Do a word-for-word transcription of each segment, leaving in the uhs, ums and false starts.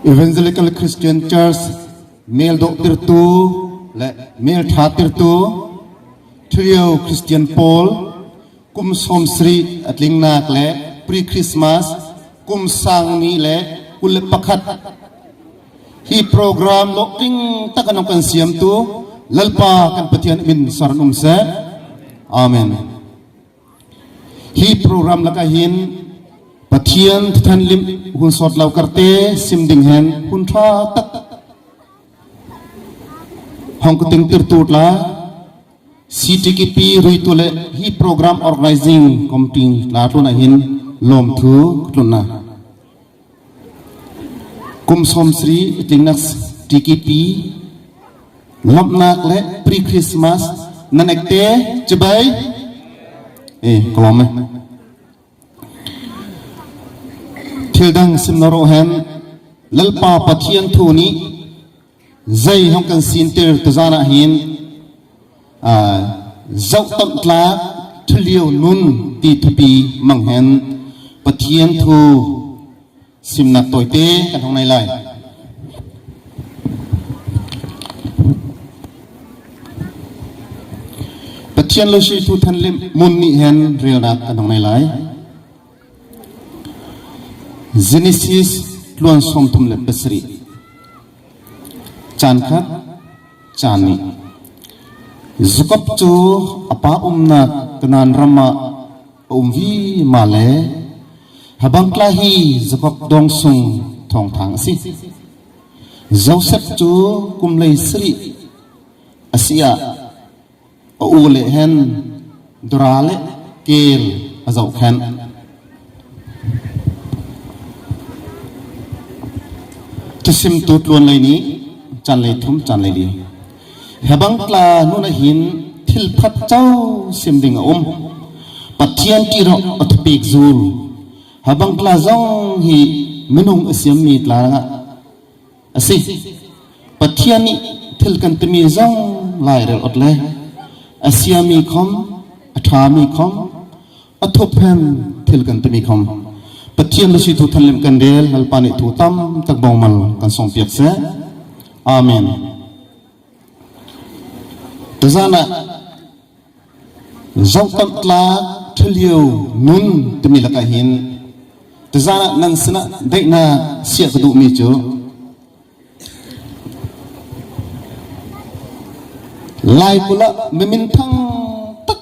Evangelical Christian Church mêl dawhtirtu leh mêl ṭhatirtu, Thiliau Christian pâwl, kum sâwmsarih a tlingnâk leh pre-Christmas, kum sâng nih leh kul leh pakhat. Hi program lawhtlingtak hen hawng kan siamtu Lalpa kan Pathian min sawr hen um seh. Amen. Hi program lakah hin Pathian thu thenhlimh hun sawt lo kar tê sim ding hen hun ṭha tak hawng ka tingtirtu tla, C T K P ruitu leh hi program organizing committee tla tlûnah hin lâwmthu ka tlun na. Kum sâwmsarih a tlingnâk T K P, lâwmhnâk leh pre-Christmas nan ek tê chibai. Eh, ka lâwm e. Thil dang sim na rawh hen, Lalpa Pathian thu nih zei hawng kan sîntir tuzân ah hin, ah, Zohtawnh tlâk thiliau nun ti thupi mang hen Pathian thu simnâk tâwitê kan hawng nei lai. Pathian losî thu thenhlimh mun nih hen rêlnâk kan hawng nei lai. Genesis tluan sâwmthum leh pasarih. Chân khat, chân nih. Jakob chu a pa umnâk Kanaan ram ah a um vima le, habang tla hi Jakob dâwngsung thâwngthâng asi. Josef chu kum leisarih asi ah, a u leh hen dawrâ leh kêl a zoh khen. Thusimtu tluan leinih, chân leithum, chân leili. Habang tla nûnah hin thil phat cho sim ding a um. Pathian ti rawh a thupêk zûl. Habang tla zawng hi minung a siam mi tla asi. Pathian nih thil kan timi zawng lâirêl awt le, a sia mi khawm, a ṭha mi khawm, a thup hen thil kan timi khawm, Pathian losî thu thenhlimh kan rêl. Lalpa nih thu tam tak bawngmal kan sawmpiak seh. Amen. Tuzân ah Zohtawnh tlâk thiliau nun timi lakah hin, tuzân ah nan sinah deihnâk siah ka duh mi chu, laikulh ah mi minthang tak,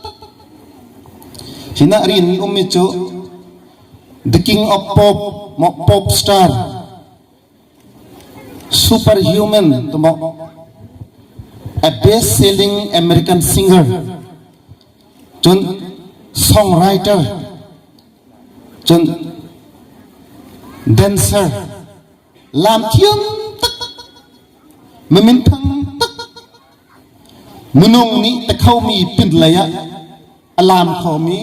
hinah rin um mi chu, the king of pop, maw, pop star, superhuman, tu maw, a best selling American singer, chun songwriter, chun dancer, lâm thiam tak, mi minthang tak, minung nih ti kho mi pin lei ah a lâm kho mi,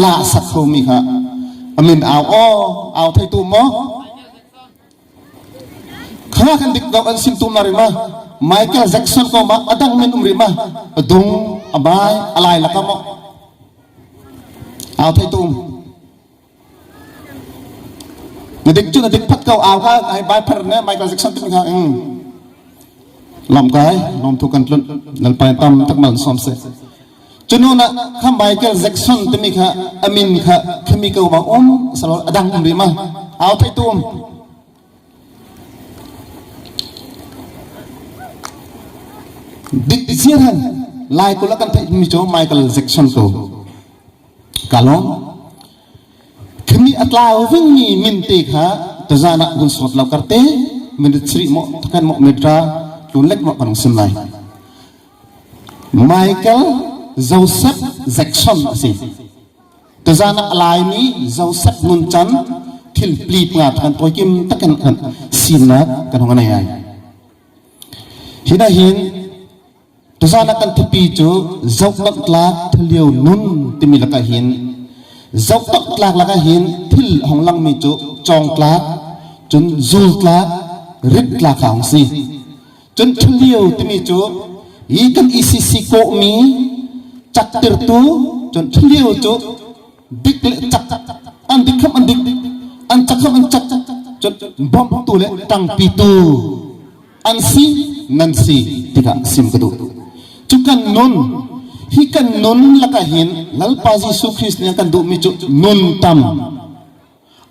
lâ sak kho mi kha a min âu aw, âu thei tum maw? Kha kan dik dawk an sim tum na ri ma. Michael Jackson ko ma a dang min um ri ma. A dung, a bai, a lai lakah maw? Âu thei tum. Na dik chu na dik phat ko âu kha, ai bai phar ne Michael Jackson timi kha. Hmm. Lâwm kai, lâwmthu kan tlun. Lalpa tam tak mal sawm seh. Chu nûnah kha Michael Jackson timi kha, a min kha, khami ko ma um, salor a dang um ri ma. Âu thei tum. Dik ziar hen, laikulh ah kan theih mi chu Michael Jackson ko. Ka lâwm. Khami a tlâu ving mi min tê kha, tuzân ah hun sawt lo kar tê, minute sarih maw, thakhan maw, minute ra, tlun lek maw kan hawng sim lai. Michael Joseph Jackson asi. Tuzân ah a lai mi Joseph nun chan thil pli panga kan tawi kim tak hen kan sînnâk kan hawng nei ai. Hinah hin, tuzân ah kan thupi chu Zohtawnh tlâk thiliau nun timi lakah hin, Zohtawnh tlâk lakah hin thil hawng lang mi chu châwng tlâk, chun zûl tlâk, rit tlâk kha hawng si. Chun thiliau timi chu, hi kan E C C kawh mi chaktirtu, chun thiliau chu dik leh chak, an dik khawm an dik, an chak khawm an chak. Chun bawmhtu le ṭangpitu an si, nan si, ti kha sim ka duh. Chu kan nun, hi kan nun lakah hin Lalpa Jisu Krist nih kan duh mi chu nun tam.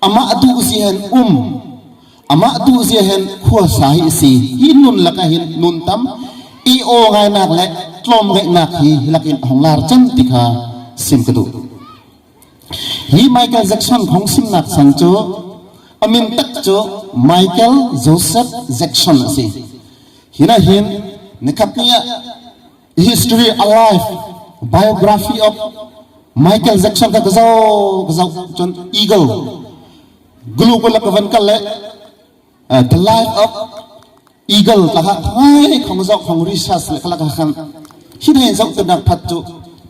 Amah duhzia hen um, amah duhzia hen khuasa hi asi. Hi nun lakah hin nun tam, i aw ngaihnâk le tlawmngaihnak hi hi lak in a hawng lâr chan ti kha sim ka duh. Hi Michael Jackson hawng simnâk san chu a min tak chu Michael Joseph Jackson asi. Hinah hin nikhat ni ah History, a life, biography of Michael Jackson kha ka zauh, ka zauh chun Eagle. Google lakah van kal le, uh, The Life of Eagle tla kha thâi khawng zauh, khawng research le kha lakah khan. Hi thâi zauh tâwnah phat chu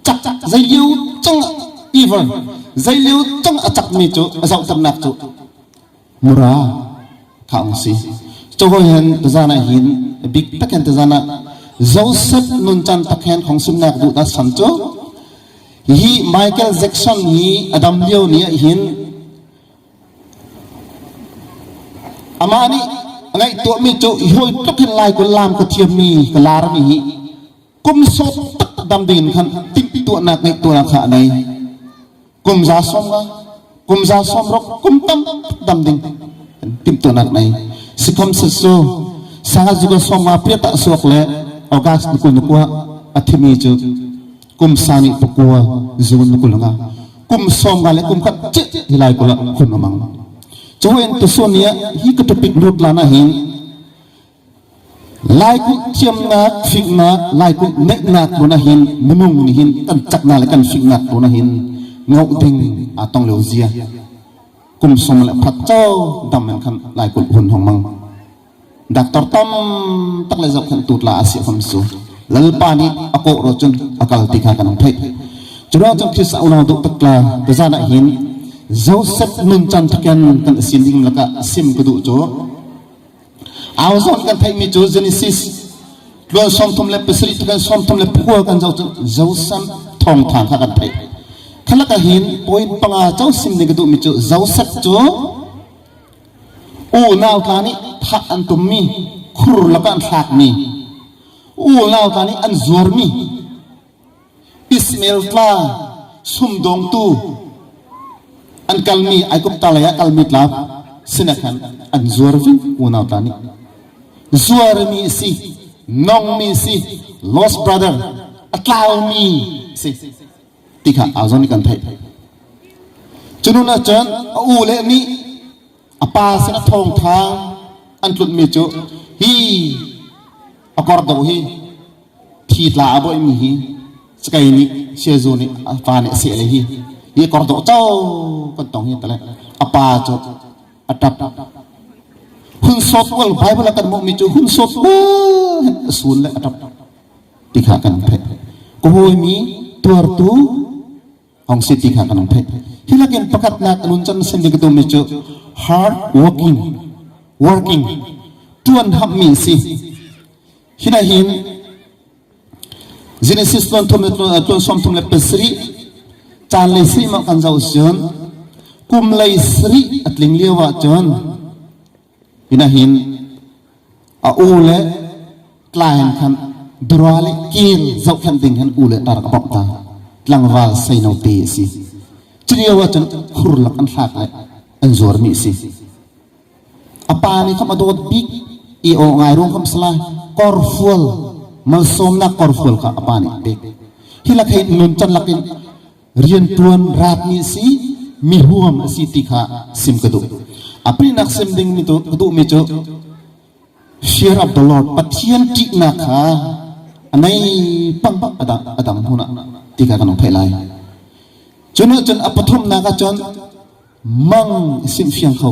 chak, chak, zei liau chang ever, zei liau chang a chak mi chu a zauh tâwnah chu Mura kha hawng si. Chu hâwi hen tuzân ah hin, bîk tak hen tuzân ah Joseph nunchan tak hen hawng simnâk duh ta san chu, hi Michael Jackson hi a dam liau ni ah hin, amah nih a ngaihtuah mi chu, hi hâwi tluk hen laikulh lâm ka thiam mi, ka lâr mi hi kum sâwmtak dam ding in khan timhtuahnâk, ngaihtuahnâk kha a nei. Kum za sâwmnga, kum za sâwmruk, kum tam dam ding timhtuahnâk nei. Sikhawmsele chu, sâng ah zuk ah sâwmnga pariat ah suak le August ni kul ni kua a thi mi chu kum sâng nih pakua June ni kul nga, kum sâwmnga le kum khat chih hi laikulh ah hun a mang. Chu hâwi hen tusûn ni ah hi ka topic lût lân ah hin, Laikulh thiamnâk, fingnâk, laikulh neihnâk tlûnah hin, minung nih hin kan chaknâk le kan fingnâk tlûnah hin ngawh ding a tawng lo zia. Kum sâwm le phat chau dam hen khan laikulh hun hawng mang. Doctor tam tak le zauh khan tu tla a si khawmsele, Lalpa nih a kawh rawh chun a kal ti kha kan hawng theih. Churawhchun Krist ah unau duh tak tla, tuzân ah hin Joseph nunchan tak hen kan sim ding lakah sim ka duh chu, Aw, zawzawng kan theih mi chu Genesis tluan sâwmthum le pasarih, tluan sâwmthum le pakua kan zauh chu Joseph thâwngthâng kha kan theih. Kha lakah hin point panga chau sim ding ka duh mi chu, Joseph chu unau tla nih thah an tum mi, khur lakah an thlâk mi, unau tla nih an zuar mi, Ismael tla sumdawngtu an kal mi, Aigupta lei ah kal mi tla sinah khan an zuar ving unau tla nih. Zuar mi asi, nawng mi asi, lost brother, a tlau mi asi ti kha aw zawzawng nih kan theih. Chu nûnah chun a u le nih a pa sinah thâwngthâng an tlun mi chu, hi a kawrdawh hi, thi tla a bawih mi hi, chakei nih, Siazu nih, a pa nih a seh le hi, hi a kawrdawh chau kan tawng hi ta le, a pa chu a ṭap. Hun sâwt ual, Bible ah kan muh mi chu hun sâwt ual hen a sûn le a ṭap ti kha kan theih. Ka hâwi mi tuartu hawng si ti kha kan hawng theih. Hi lakin pakhatnâk a nunchan sim ding ka duh mi chu hard working, working, ṭuan hamh mi asi. Hinah hin Genesis tluan thum le tluan, tluan sâwmthum le pasarih, chân leisarih mah kan zauh chun, kum leisarih a tling liauah chun, hinah hin a u le tla hen khan dawrâ le kîr zohkhenh ding hen u le tla rak a bawmh ta. Tlangvâl sei no tê asi. Chu liauah chun khur lak an thlâk le an zuar mi asi. A pa nih khawm a dâwt bîk, i aw ngâi ruang khawmsele, kawrfual, malsâwmnâk kawrfual kha a pa nih a pêk. Hi lak hei nunchan lak in rianṭuan rât mi asi, mi huam asi ti kha sim ka duh. A palinâk sim ding mi tu ka duh mi chu, fear of the Lord, Pathian ṭihnâk kha a nei pang a dam, a dam hun ah ti kha kan hawng theih lai. Chu nûnah chun a pathumnâk ah chun mang a simh fiang kho.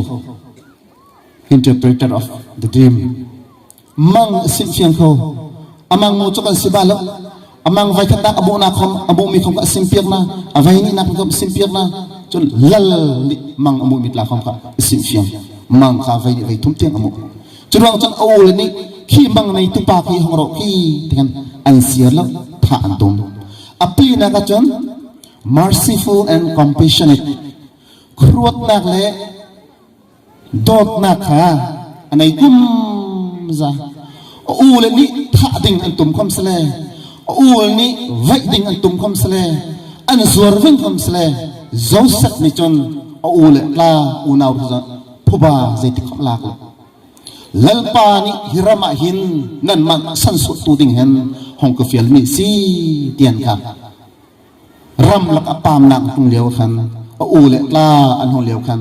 Interpreter of the dream. Mang a simh fiang kho. A mang mu chu kan si bâk lo. A mang veikhatnâk a muhnâk khawm, a muh mi khawm kha a sim piak na. A veinihnâk khawm a sim piak na. Chun lal nih mang a muh mi tla khawm kha a simh fiang. Mang kha veinih veithum tiang a muh. Churuang chun a u le nih khi mang neitu pa khi hawng rawh khi ti khan an siar lo, thah an tum. A palinâk ah chun merciful and compassionate. Khuaruatnâk le Dâwtnâk kha a nei kumza. A u leh nih thah ding an tum khawmsele, a u leh nih vaih ding an tum khawmsele, an zuar ving khawmsele, Joseph nih chun a u leh tla unau ru zong phuba zeitik khawm lâk lo. Lalpa nih hi ram ah hin nanmah sansuahtu ding hen hawng ka fial mi asi, ti hen kha. Ram lakah pamnâk an tlung liau khan, a u leh tla an hawng liau khan,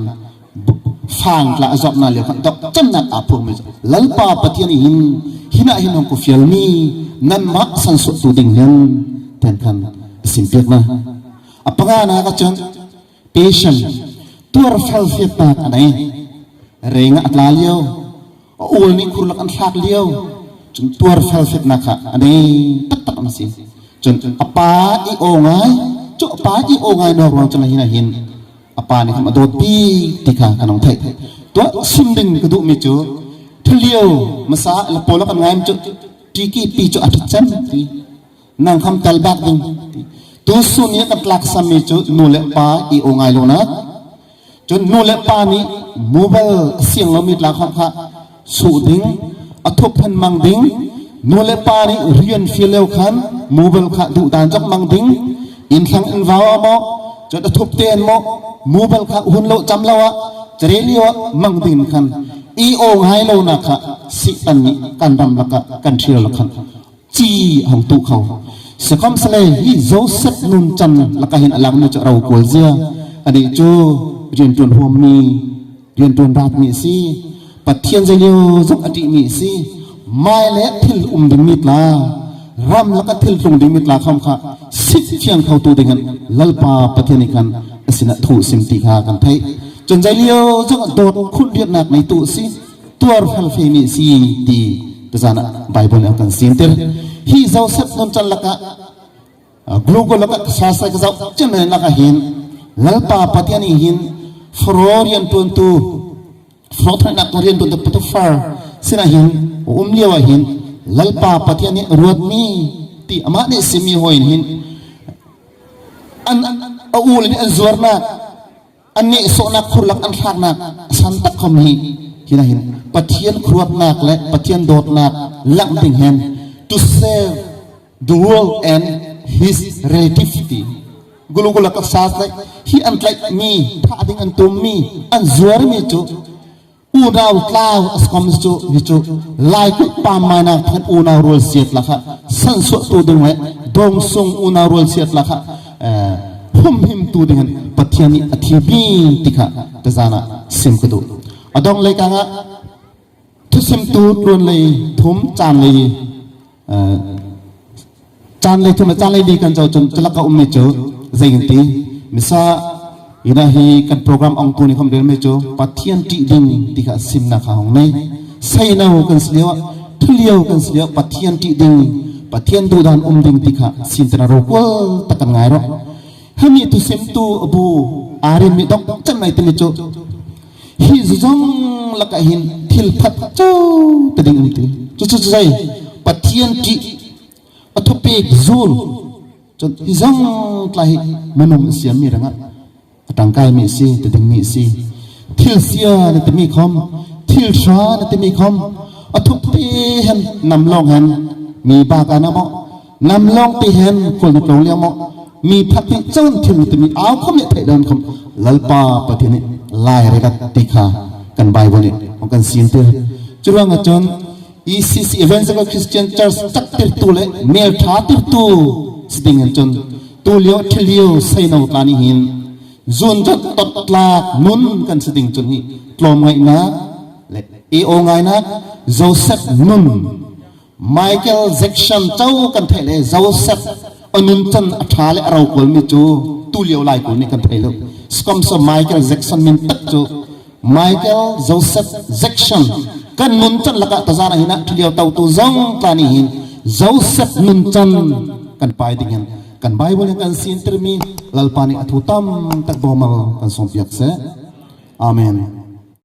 fâng tla a zawh na liau khan, dawk channâk a phuang mi. Lalpa Pathian nih hin, hinah hin hawng ka fial mi, nanmah sansuahtu ding hen, ti hen khan a sim piak na. A panganâk ah chun, patient, tuar felfêtnâk a nei. Rêng ah a tla liau, a u leh nih khur lakah an thlâk liau. Chun tuar felfêtnâk kha a nei taktak na asi. Chun a pa i aw ngâi, chu a pa i aw ngâi nawk ruang chun hinah hin a pa nih khawm a dâwt bîk ti kha kan hawng theih. Tuah sim ding ka duh mi chu, thu liau masa la pawl lakah kan ngâi mi chu, ti ki pi chu a ṭhat chem ti. Nang khawm tel bâk ding. Tusun ni kan tlâk sam mi chu nu leh pa i aw ngâi lonâk. Chun nu leh pa nih mobile a siang lo mi tla khawm kha suh ding, a thup hen mang ding. Nu leh pa nih rian fial liau khan mobile kha duh dân zawk mang ding. Inthlang invau ah maw, chun a thup tê hen maw, mobile kha hun lo cham lo ah, chare liau ah mang ding khan i aw ngâi lonâk kha Satan nih kan ram lakah kan ṭhial lo khan chi hawng tuh kho. Sikhawmsele hi Joseph nunchan lakah hin a lang mi chu rokual zia. A nih chu rianṭuan huam mi, rianṭuan rât mi asi. Pathian zei liau zawng a ṭih mi asi. Mâi leh thil um ding mi tla, ram lakah thil tlung ding mi tla khawm kha sip fiang khotu ding hen Lalpa Pathian nih khan a sinah thu sim ti kha kan theih. Chun zei liau zawng dâwt khun riatnâk neitu asi. Tuar felfê mi asi ti tuzân ah Bible nih kan sîntir. Hi Joseph nunchan lakah, ah, Google lakah ka search ka zauh chem lakah hin Lalpa Pathian nih hin Faro rianṭuantu, Faro thawinâk rianṭuantu Potifar sinah hin um liau ah hin Lalpa Pathian nih ruat mi ti amah nih sim mi hâwi hin an, a u leh nih an zuarnâk, an nehsawhnâk khur lakah an thlâknâk a san tak khawm hi. Hinah hin Pathian khuaruatnâk leh Pathian dâwtnâk lang ding hen, to save the world and his relative ti. Google lakah search le hi an tleih mi, thah ding an tum mi, an zuar mi chu unau tla a sikhawmsele chu hi chu laikulh pâm mâinâk hen unau rualsia tla kha sansuahtu ding leh dâwngsung unau rualsia tla kha, eh, humhimtu ding hen Pathian nih a thi mi ti kha tuzân ah sim ka duh. A dawng leikâng ah Thusimtu tluan lei thum chân lei, eh, chân lei thum leh chân lei li kan zoh chun chu lakah um mi chu zei hen ti. Misa, hinah hi kan program awngtu nih khawm rêl mi chu Pathian ṭih ding ti kha simnâk kha hawng nei. Seino kan si liau ah, thu liau kan si liau ah Pathian ṭih ding, Pathian duhdân um ding ti kha sîntirnâk rokual tak kan ngâi rawh. Himi thusimtu a bu a rîn mi dawk chem nâi ti mi chu hi zu zawng lakah hin thil phat cho ta ding um ti. Chu chu chu zei, Pathian ṭih, a thupêk zûl. Chun hi zawng tla hi minung siam mi rangah a ṭangkâi mi asi, ti ding mi asi. Thil sia na ti mi khawm, thil ṭha na ti mi khawm, a thup tê hen, nam lâwng hen, mi bâk ah na maw, nam lâwng tê hen khual na tlung liau maw, mi phat nih chun thil na ti mi âu khawm nih theih dân khawm Lalpa Pathian nih lâi rêk ti kha kan Bible nih hawng kan sîntir. Churuangah chun E C C, Evangelical Christian Church, chaktirtu leh mêl ṭhatirtu si ding hen chun tu liau ah thu liau seino tla nih hin zûn zawt tawt tlâk nun kan si ding chun hi tlâwmngainâk leh i aw ngâinâk Joseph nun, Michael Jackson cho kan theih le Joseph a nunchan a ṭha leh a rokual mi chu tu liau laikulh nih kan thei lo. Sikhawmsele Michael Jackson min tak chu Michael Joseph Jackson kan nunchan lakah tuzân ah hinah thu liau totu zawng tla nih hin Joseph nunchan kan pâi ding hen kan Bible nih kan sîntir mi Lalpa nih a thu tam tak bâwm ah kan sâwm piak seh. Amen.